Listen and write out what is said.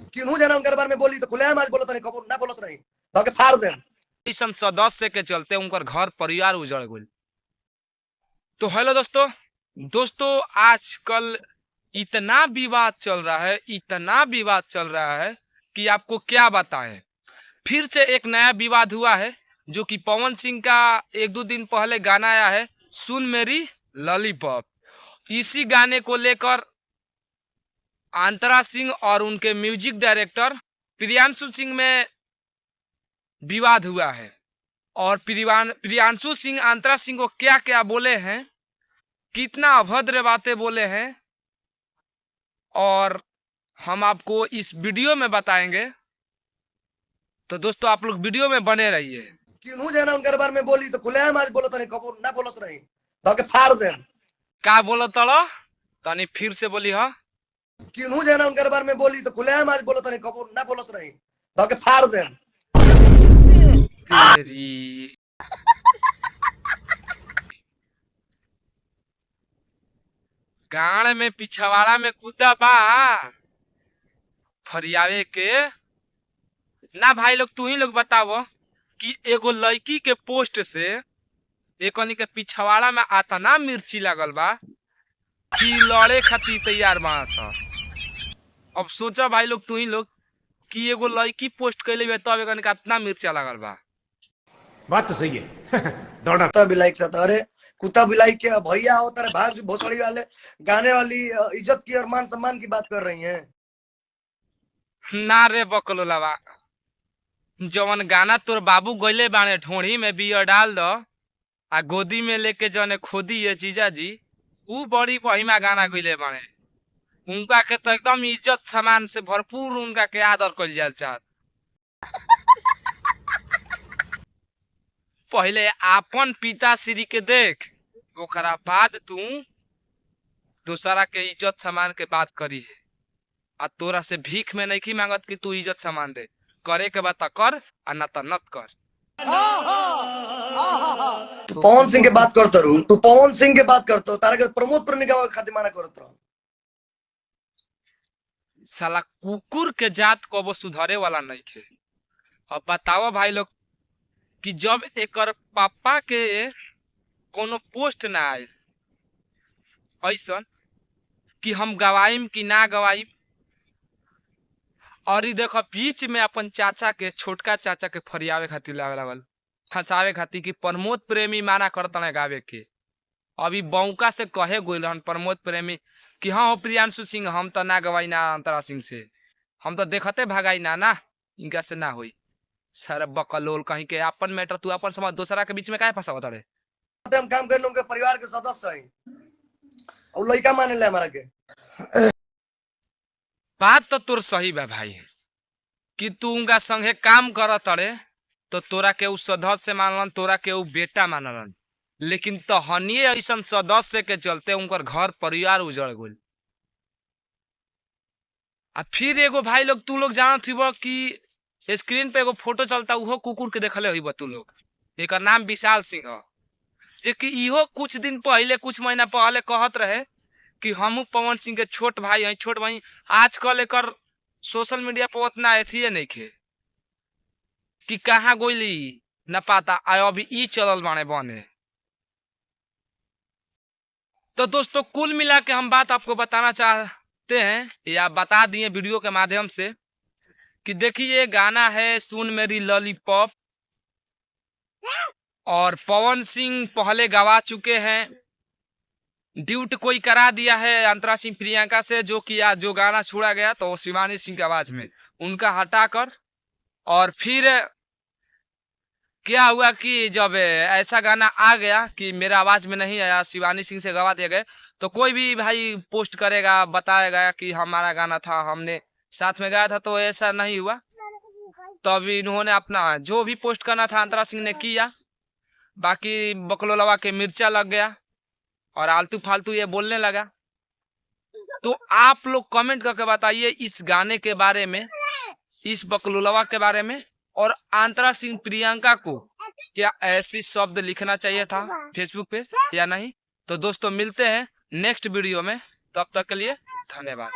केहू जना उनकर बारे में बोली तो खुलेआम आज बोलत नहीं, कबो ना बोलत नहीं तो फाड़ देम। ऐसन सदस्य के चलते उनकर घर परिवार उजड़ गई। तो हेलो दोस्तों, दोस्तों आजकल इतना विवाद चल रहा है, इतना विवाद चल रहा है कि आपको क्या बताएं। फिर से एक नया विवाद हुआ है जो कि पवन सिंह का एक दो दिन पहले गाना आया है, सुन मेरी लॉलीपॉप। इसी गाने को लेकर अंतरा सिंह और उनके म्यूजिक डायरेक्टर प्रियांशु सिंह में विवाद हुआ है। और प्रियांशु सिंह अंतरा सिंह को क्या क्या बोले हैं, कितना अभद्र बातें बोले हैं, और हम आपको इस वीडियो में बताएंगे। तो दोस्तों आप लोग वीडियो में बने रहिए। केहू जना उनकर बारे में बोली तो खुलेआम आज बोलत नहीं, कबो ना बोलत नहीं तो फाड़ देम। का बोलो तड़ो तनी फिर से बोली हा। केहू जना उनकर बारे में बोली तो खुलेआम आज बोलत नहीं, कबो ना बोलत नहीं तो फाड़ देम। तेरी गाड़ में पिछवाड़ा में कुत्ता बा फरियावे के ना। भाई लोग तू ही लोग बतावो कि एगो लड़की के पोस्ट से एकनी के पिछवाड़ा में आतना मिर्ची लागल बा कि लड़े खातिर तैयार बा स। अब सोचा भाई लोग तू ही लोग कि एगो लड़की पोस्ट कैले बा तब एकनी के अतना मिर्चा लागल बा। बात तो सही है। दौड़ा कुत्ता बिलाई के साथ, अरे कुत्ता बिलाई के भैया हो तारे भाग भोसड़ी वाले गाने वाली इज्जत की और मान सम्मान की बात कर रही हैं। ना रे बकलोलावा, जवन गाना तोर बाबू गइले बाने ढोड़ी में बियर डाल दो आ गोदी में लेके जने खोदी है जीजा जी, ऊ बड़ी पहिमा गाना गइले बाने। उनका के तो एकदम इज्जत सम्मान से भरपूर उनका के आदर कइल जाए चाहत। पहले आपन पिताश्री के देख, ओकरा बाद तू दूसरा के इज्जत सम्मान के बात करी है। आ तोरा से भीख में नहीं मांगत कि तू इज्जत सम्मान दे, करे के बात कर आ ना त नत कर। तू पवन सिंह के बात करत रहू, तू पवन सिंह के बात करत, तारा के प्रमोद प्रेमी के खातिर मना करत रहू। साला कुकुर के जात कबो सुधरे वाला नहीं थे। अब बताओ भाई लोग कि जब एकर पापा के कोनो पोस्ट ना आयल ऐसन कि हम गवाइम कि ना गवाइम, और ई देखो बीच में अपन चाचा के छोटका चाचा के फरियावे खातिर लावे लागल, फंसावे खातिर कि प्रमोद प्रेमी माना करत गावे के। अभी बौका से कहे गोल हन प्रमोद प्रेमी कि हाँ हो प्रियांशु सिंह, हम तो ना गवाई ना अंतरा सिंह से, हम तो देखते भगाई ना, ना इनका से ना होई। सर बकलोल कहीं के अपन मैटर तू अपन समझ, दूसरा के बीच में काहे फंसावत रे। हम काम कर उनके परिवार के सदस्य हैं और लड़का माने ले हमारा के। बात तो तोर सही बा भाई कि तू उनका संगे काम करत रे तो तोरा के उ सदस्य मानलन, तोरा के उ बेटा मानलन, लेकिन तहनिए ऐसन सदस्य के चलते उनकर घर परिवार उजड़ गइल। आ फिर एगो भाई लोग तू लोग जानत होइब कि स्क्रीन पे एगो फोटो चलता, उहो कुकुर के देखले होइब तू लोग, एकर नाम विशाल सिंह ह। एक इहो कुछ दिन पहले कुछ महीना पहले कहत रहे कि हमू पवन सिंह के छोट भाई हैं, छोट भाई। आजकल एकर सोशल मीडिया पर उतना अथिए नहीं खे कि कहाँ गोइली न पाता, आय अभी ई चलल बाने बने। तो दोस्तों कुल मिला के हम बात आपको बताना चाहते हैं या बता दिए वीडियो के माध्यम से कि देखिए गाना है सुन मेरी लॉलीपॉप, और पवन सिंह पहले गवा चुके हैं, ड्यूट कोई करा दिया है अंतरा सिंह प्रियंका से, जो कि आज जो गाना छोड़ा गया तो शिवानी सिंह की आवाज में उनका हटाकर, और फिर क्या हुआ कि जब ऐसा गाना आ गया कि मेरा आवाज में नहीं आया, शिवानी सिंह से गवा दिया गया, तो कोई भी भाई पोस्ट करेगा बताएगा कि हमारा गाना था, हमने साथ में गाया था, तो ऐसा नहीं हुआ। तब इन्होंने अपना जो भी पोस्ट करना था अंतरा सिंह ने किया, बाकी बकलोलवा के मिर्चा लग गया और आलतू फालतू ये बोलने लगा। तो आप लोग कमेंट करके बताइए इस गाने के बारे में, इस बकलोलवा के बारे में, और अंतरा सिंह प्रियंका को क्या ऐसी शब्द लिखना चाहिए था फेसबुक पे या नहीं। तो दोस्तों मिलते हैं नेक्स्ट वीडियो में, तब तक के लिए धन्यवाद।